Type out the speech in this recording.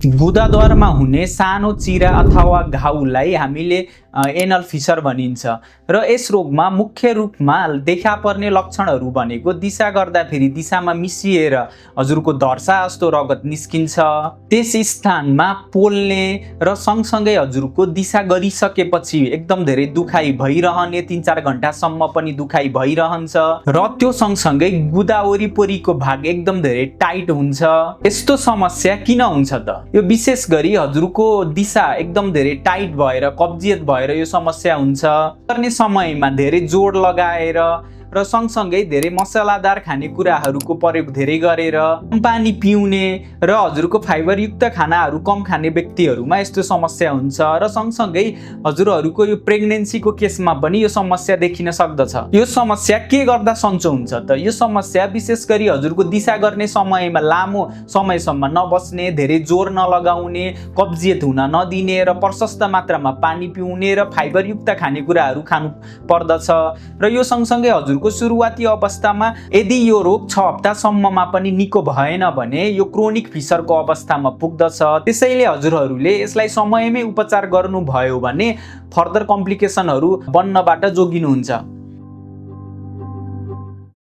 गुदाद्वारमा हुने सानो चिरा अथवा घाउलाई हामीले एनल फिसर भनिन्छ र यस रोगमा मुख्य रूपमा देखा पर्ने लक्षणहरू भनेको दिशा गर्दाखेरि दिशामा मिसिएर हजुरको धर्सा जस्तो रगत निस्किन्छ, त्यस स्थानमा पोल्ने र सँगसँगै हजुरको दिशा गरिसकेपछि एकदम धेरै दुखाइ भइरहने, 3-4 घण्टासम्म पनि दुखाइ भइरहन्छ र त्यो सँगसँगै गुदा वरिपरिको भाग एकदम धेरै टाइट हुन्छ। यस्तो समस्या किन हुन्छ त? यो विशेष गरी हजुरको दिशा एकदम धेरै टाइट भएर कब्जियत भएर यो समस्या हुन्छ। गर्ने समयमा धेरै जोड लगाएर र सँगसँगै धेरै मसलादार खानेकुराहरूको प्रयोग धेरै गरेर, पानी पिउने र हजुरको फाइबरयुक्त खानाहरू कम खाने व्यक्तिहरूमा यस्तो समस्या हुन्छ र सँगसँगै हजुरहरूको यो प्रेग्नेन्सीको केसमा पनि यो समस्या देखिन सक्दछ। यो समस्या के गर्दा सन्चो हुन्छ त? यो समस्या विशेष गरी हजुरको दिशा गर्ने समयमा लामो समयसम्म नबस्ने, धेरै जोर नलगाउने, कब्जियत हुन नदिने र प्रशस्त मात्रामा पानी पिउने र फाइबरयुक्त खानेकुराहरू खानु पर्दछ र यो सँगसँगै हजुरको सुरुवाती अवस्थामा यदि यो रोग 6 हप्तासम्ममा पनि निको भएन भने यो क्रोनिक फिसरको अवस्थामा पुग्दछ। त्यसैले हजुरहरूले यसलाई समयमै उपचार गर्नुभयो भने फर्दर कम्प्लिकेसनहरू बन्नबाट जोगिनुहुन्छ।